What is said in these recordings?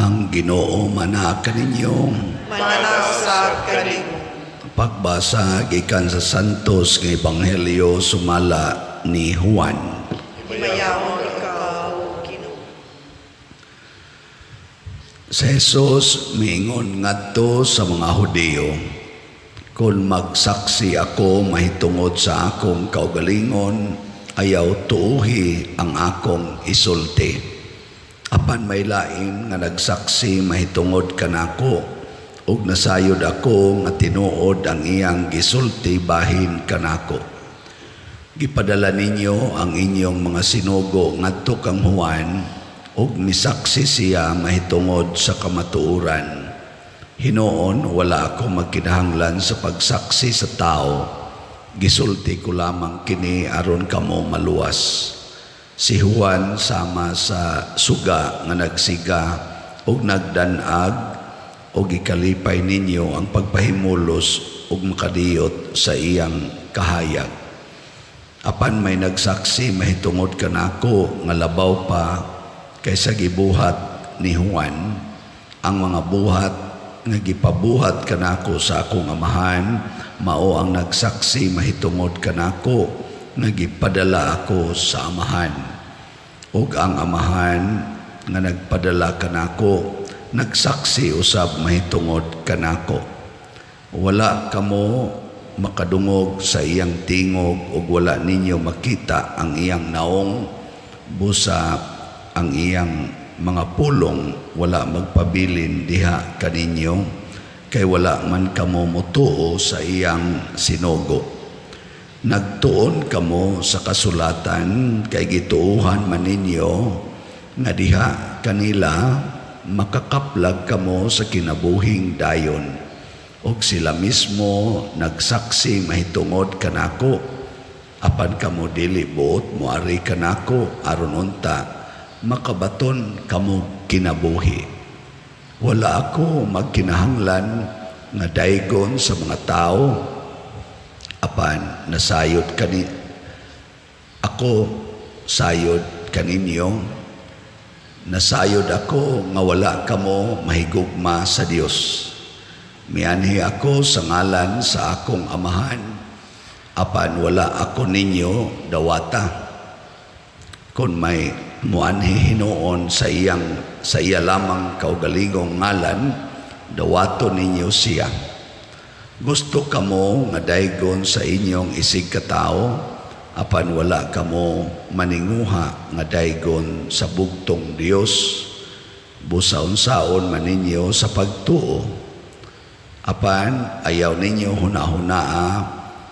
Ang Ginoo mana kaninyo. Manasag kanimo. Pagbasa gikan sa Santos nga Ebanghelyo sumala ni Juan. Himayaon ikaw, Ginoo. Si Jesus miingon ngadto sa mga Hudiyo, "Kung magsaksi ako mahitungod sa akong kaugalingon, ayaw tuuhi ang akong isulti. Apan may lain nga nagsaksi mahitungod kanako, ug nasayod ako nga tinuod ang iyang gisulti bahin kanako. Gipadala ninyo ang inyong mga sinugo ngadto kang Juan, ug misaksi siya mahitungod sa kamatuoran. Hinuon wala ako magkinahanglan sa pagsaksi sa tao. Gisulti ko lamang kini aron kamo maluwas. Si Juan sama sa suga nga nagsiga ug nagdanag, ug gikalipay ninyo ang pagpahimulos ug makadiyot sa iyang kahayag. Apan may nagsaksi mahitungod kanako nga labaw pa kaysa gibuhat ni Juan. Ang mga buhat nga gipabuhat kanako sa akong Amahan mao ang nagsaksi mahitungod kanako nga gipadala ako sa Amahan. Ug ang Amahan nga nagpadala kanako nagsaksi usab mahitungod kanako. Wala kamo makadungog sa iyang tingog ug wala ninyo makita ang iyang naong, busa ang iyang mga pulong wala magpabilin diha kaninyo, kay wala man kamo motuo sa iyang sinugo. Nagtuon kamo sa kasulatan kay gituohan man ninyo nga diha kanila makakaplag kamo sa kinabuhing dayon, ug sila mismo nagsaksi mahitungod kanako. Apan kamo dili buot moari kanako aron unta makabaton kamo kinabuhi. Wala ako magkinahanglan nga daygon sa mga tao, apan nasayod kani ako sayod kaninyo. Nasayod ako nga wala kamo mahigugma sa Dios. Mianhi ako sa ngalan sa akong Amahan, apan wala ako ninyo dawata. Kung may muanhi hinuon sa iya lamang kaugalingong ngalan, dawato ninyo siya. Gusto kamo nga daygon sa inyong isig katao, apan wala kamo maninguha nga daygon sa bugtong Dios. Busa unsaon man ninyo sa pagtuo. Apan ayaw ninyo hunahunaa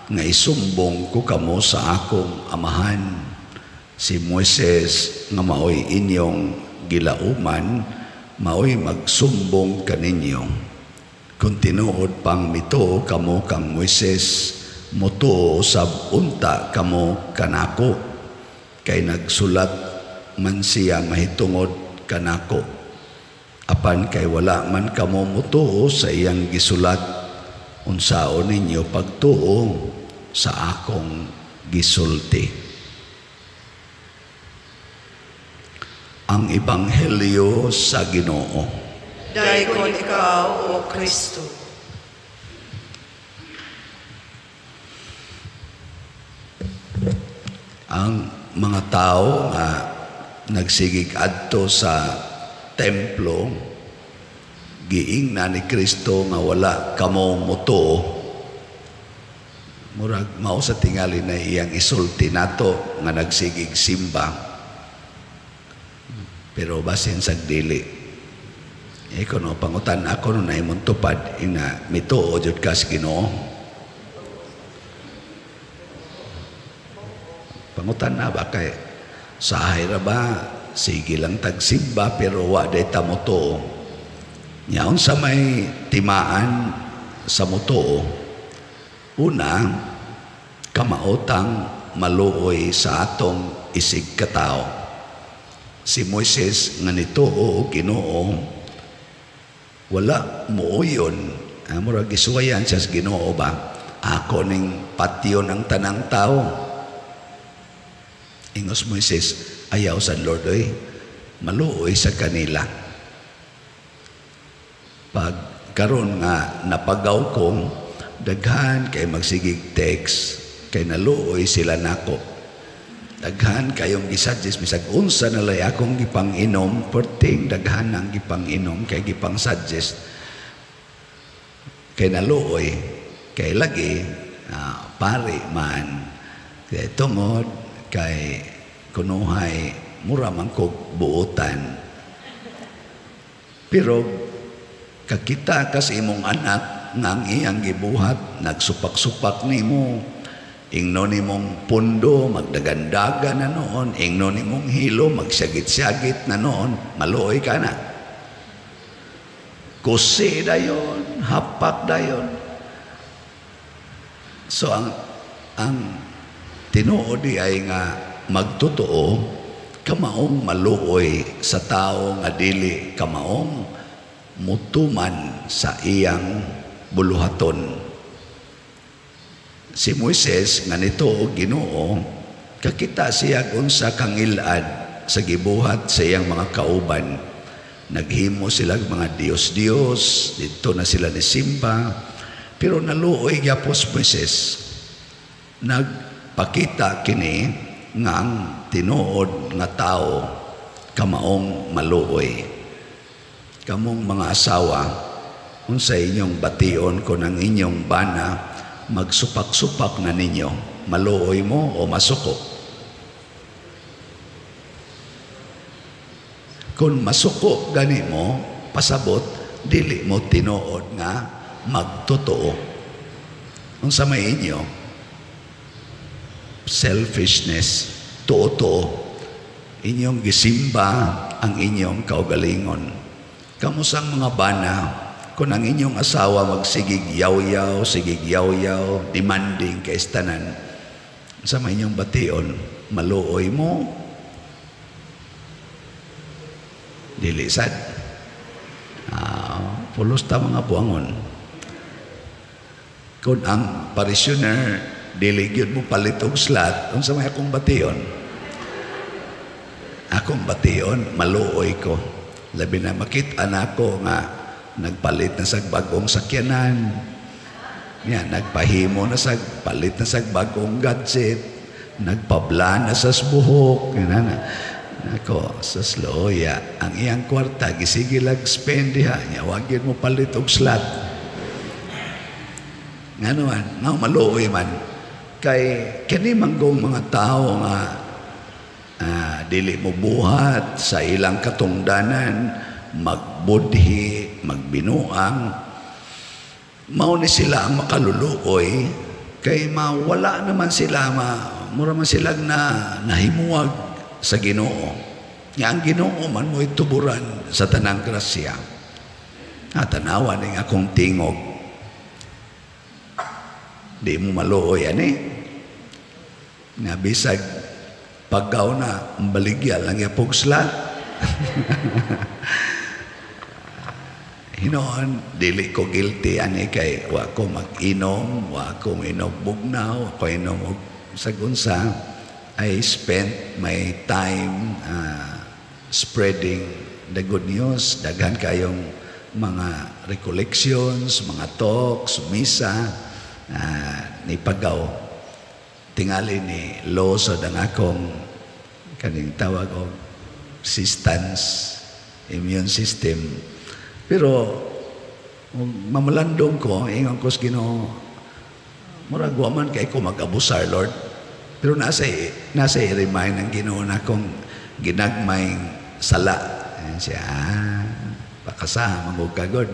nga isumbong ko kamo sa akong Amahan. Si Moises nga maoy inyong gilauman, maoy magsumbong kaninyo. Kung tinuod pang mituo kamo kang Moises, mutuo sab unta kamo kanako, kay nagsulat man siya mahitungod kanako. Apan kay wala man kamo mutuo sa iyang gisulat, unsaon ninyo pagtuo sa akong gisulti." Ang Ebanghelyo sa Ginoo. Daykon ikaw, O Kristo. Ang mga tao nga nagsigig adto sa templo, giingna ni Kristo nga wala kamo mutuo. Murag mao sa tingali na iyang isulti nato nga nagsigig simba. Pero basin sa dili. E kuno pangutan ako no nahimong tupad ina mituo jud ka sa Ginoo. Pangutan na ba kay sahay ra ba sige lang tagsimba pero wa day ta motuo. Nya unsa may timaan sa motuo? Una, kamaotang maluoy sa atong isig katao. Si Moises nga nituo og Ginoo, wala mooyon. Murag gisuwayan siya sa Ginoo ba? Ako ning patyon ang tanang tao. Ingos Moises, ayaw sa Lord oy, maluoy sa kanila. Pag karon nga napagaw ko, daghan kay magsigig text kay naluoy sila nako. Daghan kayong gisuggest bisag unsa na lay akong gipang-inom, perting daghan ang gipang-inom kay gipang-suggest kay naluoy kay lagi pari man kay tungod kay kunuhay mura man kog buotan. Pero kakita kas imong anak nga ang iyang gibuhat nagsupak-supak nimo, ingno nimong pundo magdagandaga na noon, ingno nimong hilo magsyagit-syagit na noon, maluoy ka na. Kusi dayon, hapak dayon. So ang tinuod di ay nga magtotoo kamaong maluoy sa tao nga dili kamaong mutuman sa iyang buluhaton. Si Moises nga nito og Ginoo, kakita siya unsa kangilad sa gibuhat sa iyang mga kauban. Naghimo sila mga Diyos-Diyos, didto na sila ni Simba, pero naluoy gyapon si Moises. Nagpakita kini nga ang tinuod nga tao kamaong maluoy. Kamong mga asawa, unsa inyong bation kon ang inyong bana magsupak-supak na ninyo, maluoy mo o masuko? Kung masuko gani mo, pasabot, dili mo tinuod nga magtotoo. Unsa may inyo? Selfishness, tuo-tuo. Inyong gisimba ang inyong kaugalingon. Kamusang mga bana, kung ang inyong asawa magsigig yaw-yaw, sigig yaw-yaw, demanding kay tanan, sa may inyong bation, maluoy mo, dili sad. Pulos ta mga buangon. Kung ang parishioner dili gyud mo palit og slot, unsa may akong bation? Akong bation, maluoy ko. Labi na makita nako nga nagpalit na sa bagong sakyanan. Yan, nagpahimo na sa palit na sa bagong gadget, nagpabla na sa buhok, yan na. Nako, sa sloya, ang iyang kwarta gisige lag spend diha niya, wag gyud mo palit og slot. Ngano man, nga maluoy man kay kini manggong mga tao nga dili mo buhat sa ilang katungdanan, magbudhi, magbinuang, mao ni sila ang makaluluoy kay mawala naman sila, mura man sila na nahimuwag sa Ginoo. Nga ang Ginoo man mo'y tuburan sa tanang grasya. Tanawa ning akong tingog. Di mo maluoy ani. Nga bisag paggaw na baligya lang yapog slat. Hinoon, dili ko guilty ani kay wa ko mag-inom, wa ko inom bugnaw, wa ko inom og sagunsa. I spent my time spreading the good news. Daghan kayong mga recollections, mga talks, misa, ni pagaw. Tingali ni losod ang akong kaning tawag og resistance, immune system. Pero mamalandong ko, ingon ko sa Ginoo, murag wa man kay ko mag-abusar, Lord. Pero nasa i-remind ng Ginoo na akong ginagmay sala. Ayan siya, pakasa, mangugagod.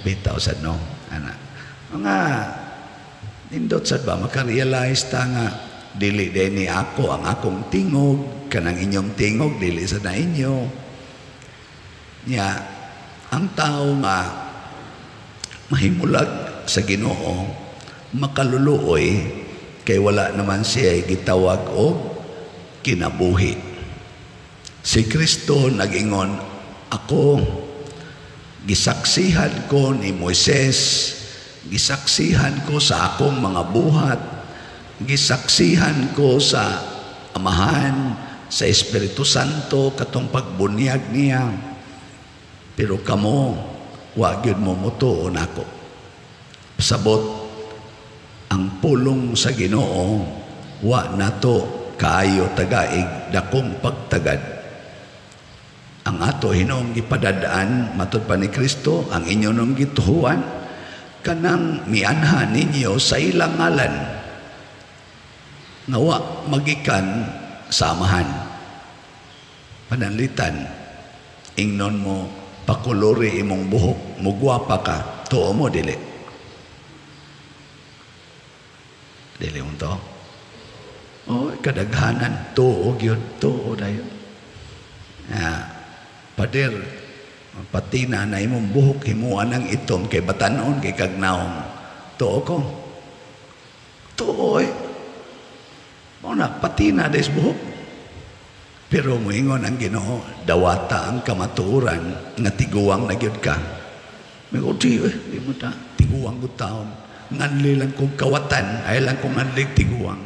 Bitaw sad no. Ana. Mga nindot sad ba, makarealize ta nga, dili din ni ako ang akong tingog, kanang inyong tingog, dili sa na inyo. Nya, ang tao nga mahimulag sa Ginoo, makaluluoy, kay wala naman siya gitawag og kinabuhi. Si Kristo nag-ingon, ako, gisaksihan ko ni Moises, gisaksihan ko sa akong mga buhat, gisaksihan ko sa Amahan, sa Espiritu Santo, katong pagbunyag niya. Pero kamo, Wa gyud mo mutuo nako. Sabot ang pulong sa Ginoo, wa nato kaayo tagaig dakong pagtagad. Ang ato hinuong gipadadaan matud pa ni Kristo, ang inyo nung gituhuan kanang mianha ninyo sa ilang ngalan nga wa magikan sa Amahan. Pananglitan, ingnon mo pakulori imong buhok, mugwapa ka, tuo mo dili? Dili mo to? Oh, kadaghanan, tuo gyud, tuo dayon. Pader, patina na imong buhok, himuan ang itom kay batanon kay kagnaong. Tuo ko. Tuo eh. Mao na, patina des buhok. Pero moingon ang Ginoo, dawata ang kamatuoran nga tiguang na gyud ka. May di eh, di mo ta, tiguang gud taon. Nganli lang kong kawatan, ay lang kong nganli tiguang.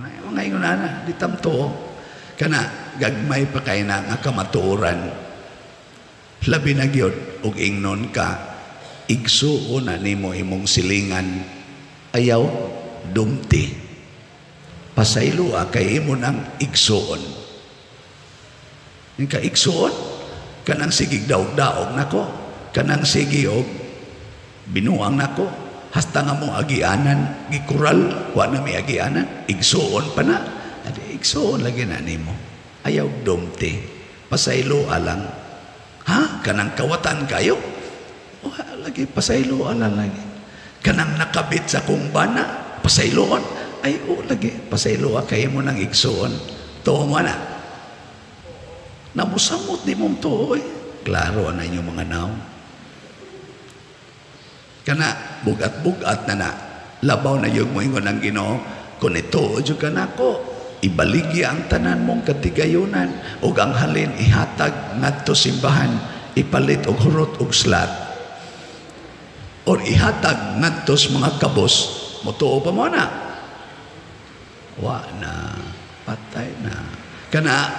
Ay, mga ingon na, di tamto. Kana, gagmay pa kay na nga kamatuoran. Labi na gyud, og ingnon ka, igsuon na nimo imong silingan, ayaw dumti. Pasayloa kay imo nang igsuon. Yung kaigsuon, kanang sigig daog-daog nako, kanang sigi og binuang nako, hasta nga mo agianan, gikural, wa na mi agianan, igsuon pa na. Adi, igsuon lagi na nimo. Ayaw dumti. Pasaylo alang. Ha? Kanang kawatan kayo? O, lagi, pasaylo alang lagi. Kanang nakabit sa kong bana, pasayloon. Ay, o, lagi, pasaylo kayo mo nang igsuon. Tuo mo na. Namusamot ni mong tuo eh. Klaro na inyong mga naong. Kana, bugat-bugat na na. Labaw na yung moingon ang Ginoo, kung ito, o ka nako, ibaligya ang tanan mong katigayunan, ug ang halin ihatag ngadto simbahan, ipalit og hurot og slat. Or ihatag ngadto sa mga kabos, motuo pa mo na. Wa na, patay na. Kana,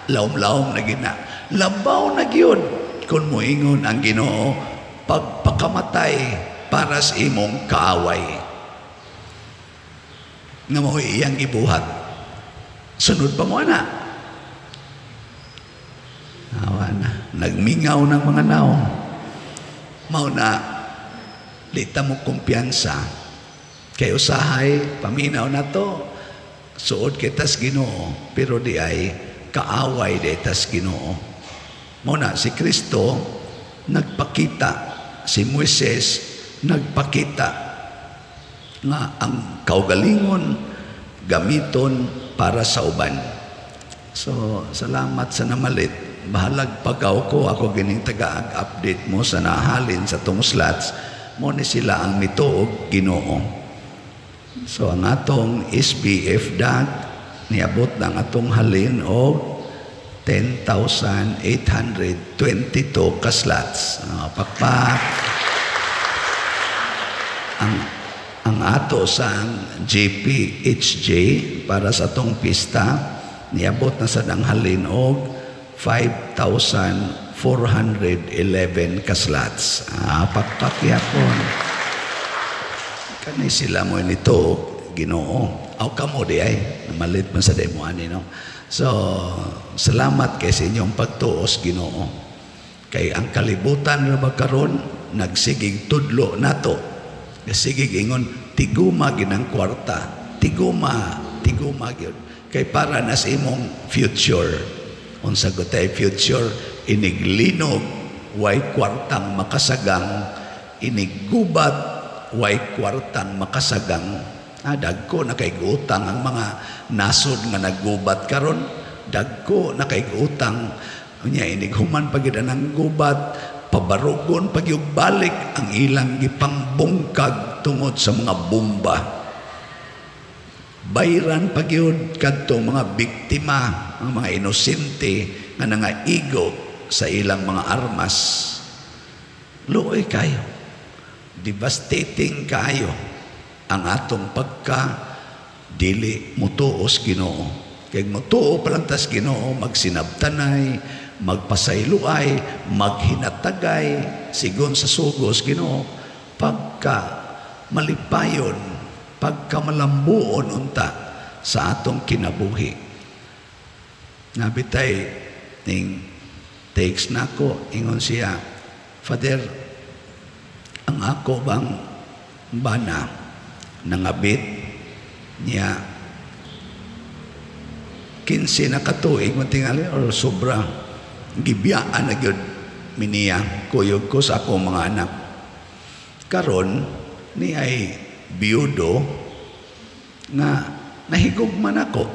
laom-laom na gina. Labaw na gyud kung moingon ang Ginoo, pagpakamatay para sa imong kaaway. Nga mo'y iyang gibuhat. Sunod pa mo na. Awa na. Nagmingaw ng mga naong. Mao na, lita mo kumpiyansa. Kay usahay, paminaw na to. Suod kitas Ginoo, pero di ay kaaway di tas Ginoo. Mao na, si Kristo nagpakita, si Moises nagpakita nga ang kaugalingon gamiton para sa uban. So, salamat sa namalit. Bahalag pagaw ko, ako gining taga-update mo sa nahalin sa tong slots, mo ni sila ang mituog Ginoo. So, ang atong SBF DAG, niabot ng atong halin og 10,822 ka slots. Pakpak. Ang ato sa JPHJ para sa atong pista, niabot na sa halin og 5,411 ka slots. Pakpak yapon. Kani sila mo nito Ginoo. Aw kamo di ay namalit man sa demo ani, no. So, salamat kay sa inyong pagtuos Ginoo. Kay ang kalibutan ra ba karon nagsigig tudlo nato. Nagsigig ingon tiguma ginang kwarta, tiguma, tiguma gyud. Kay para na sa imong future. Unsa gutay future, iniglinog way kwartang makasagang, iniggubat way kwartang makasagang. Dagko na kay utang ang mga nasod nga naggubat karon, dagko na kay utang. Unya inighuman pa gid ang gubat, pabarugon pag yung balik ang ilang gipangbungkag tungod sa mga bomba. Bayran pag yun kadto mga biktima, ang mga inosente nga nangaigo sa ilang mga armas. Luoy kayo. Devastating kayo ang atong pagka dili mutuos Ginoo. Kay mutuo pa lang tas Ginoo, magsinabtanay, Magpasayloay, maghinatagay sigon sa sugos Ginoo, pagka malipayon, pagka malambuon unta sa atong kinabuhi. Nabitay ning takes nako, ingon siya, "Father, ang ako bang bana nangabit niya 15 na katuig man tingali or sobra, gibiyaan na gyud miniya, kuyog ko sa akong mga anak. Karon ni ay biyudo nga nahigugman ako.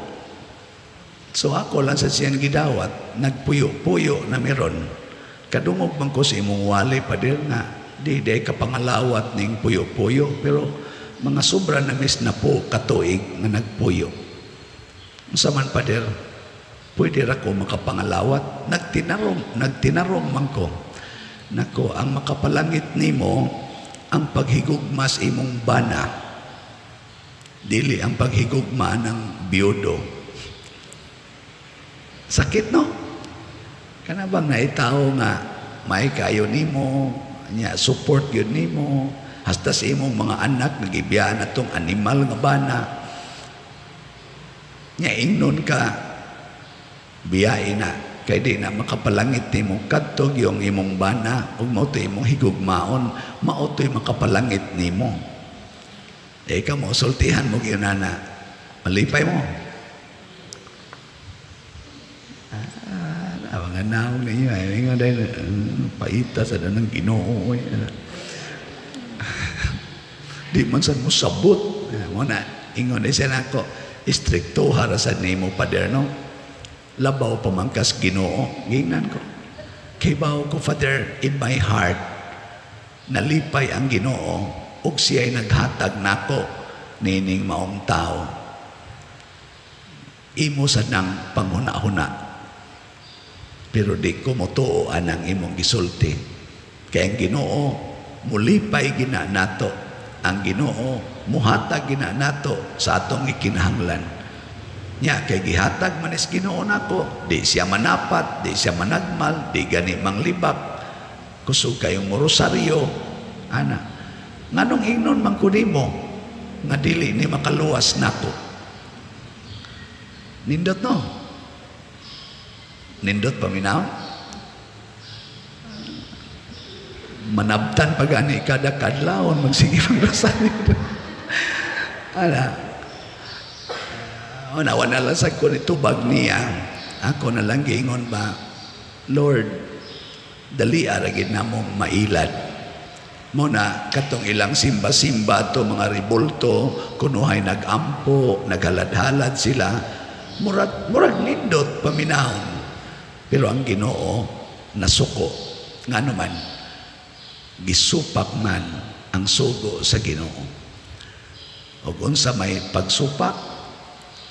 So ako lang sa siyang gidawat, nagpuyo-puyo na meron. Kadungog man ko sa imong wali, Pader, nga di di kapangalawat ning puyo-puyo, pero mga sobra na mis na po katuig nga nagpuyo. Unsa man, Pader, pwede ra ko makapangalawat? Nagtinarong, nagtinarong man ko." Nako, ang makapalangit nimo ang paghigugma sa imong bana, dili ang paghigugma ng biyudo. Sakit, no? Kana bang naitao nga may kayo nimo, nya support yun nimo, hasta sa imong mga anak nagibiyaan atong animal nga bana. Nya ingnon ka, biyai na kay di na makapalangit nimo kadto yung imong bana ug mao to imong higugmaon, mao to'y makapalangit nimo. Eh ka mo sultihan mo gyud na malipay mo. Ah, mga naong ninyo ay nga dahil paita sa danang Ginoo. Di man sad mo sabot. Mo na ingon ni siya nako, "Istrikto ra sad nimo, Pader, no? Labaw pa man kas Ginoo." Gingnan ko, "Kay bawo ko, Father, in my heart nalipay ang Ginoo ug siya'y naghatag nako nining maong tao. Imo sad nang panghuna-huna, pero di ko motuo anang imong gisulti. Kay ang Ginoo mulipay gina nato, ang Ginoo muhatag gina nato sa atong ikinahanglan. Nya kay gihatag man is Ginoo nako, di siya manapat, di siya managmal, di gani manglibak. Kusog kayong rosaryo ana. Nganong ingnon man ko nimo nga dili ni makaluwas nako?" Nindot, no? Nindot paminaw. Manabtan pa gani kada kadlawon magsige mag rosaryo. Ana. Una, wala lang sa ko ni tubag niya. Ako na lang giingon ba, "Lord, dali ara gid namong mailad." Mo na katong ilang simba-simba to mga ribulto, kunuhay nagampo, naghalad-halad sila, murag, murag nindot paminahon. Pero ang Ginoo nasuko. Ngano man, gisupak man ang sugo sa Ginoo. Ug unsa may pagsupak?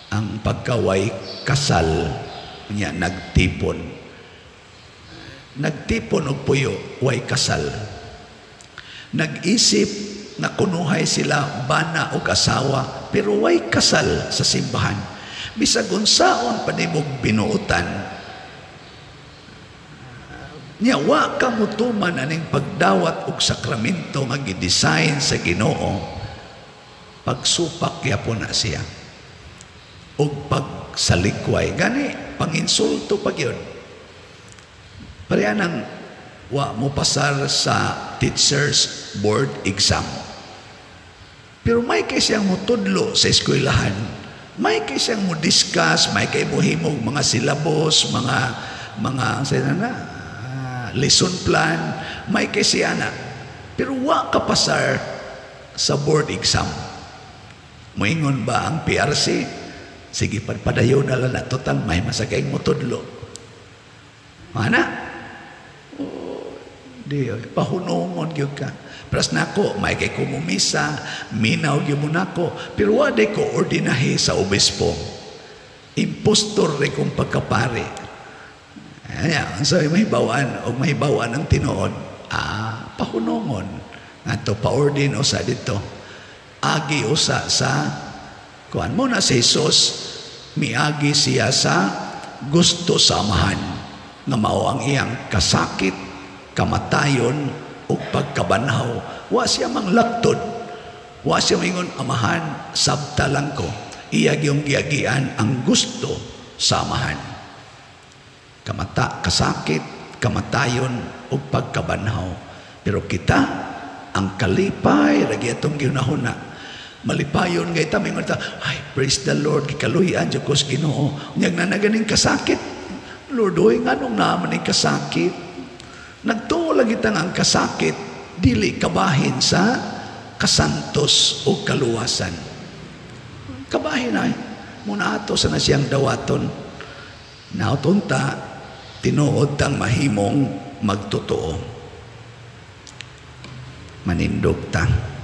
Ang pagkaway kasal niya nagtipon. Nagtipon og puyo, way kasal. Nag-isip na kunuhay sila bana o asawa, pero way kasal sa simbahan. Bisag unsaon pa nimog binuotan, niya wa ka mutuman aning pagdawat og sakramento nga gidesign sa Ginoo, pagsupak gyapon na siya og pagsalikway, gani panginsulto pa gyud. Pareha nang wa mo pasar sa teachers board exam, pero may kay siyang mutudlo sa eskwelahan, may kay siyang mo discuss, may kay mohimog mga syllabus, mga sa na lesson plan, may kay siya na, pero wa ka pasar sa board exam. Moingon ba ang PRC, "Sige, padayon na lang na, total may masakay motudlo"? Mana? Oh, di pahunongon gyud ka. Pras nako, may kay kumumisa, minaw gyud mo nako, pero wa ko ordinahe sa obispo. Impostor re kong pagkapare. Anya, so mahibawaan og mahibawaan ang tinuod. Ah, pahunongon. Ato pa-ordin usa dito. Agi usa sa kuan mo na si Jesus, miagi siya sa gusto samahan. Nga mao ang iyang kasakit, kamatayon ug pagkabanhaw. Wa siya manglaktod. Wa siya mingon, "Amahan, sabta lang ko." Iya gyung giagian ang gusto sa Amahan. Kamata, kasakit, kamatayon ug pagkabanhaw. Pero kita, ang kalipay lagi atong gihunahuna. Malipayon gay ta, mingon ta, "Ay, praise the Lord, gikaluy-an jud ko sa Ginoo." Unyag na na ganing kasakit. "Lord, oy, nganong naa man ning kasakit?" Nagtuo lagi ta nga ang kasakit dili kabahin sa kasantos o kaluwasan. Kabahin ay muna ato sa na siyang dawaton. Nautunta tinuod tang mahimong magtotoo. Manindog ta.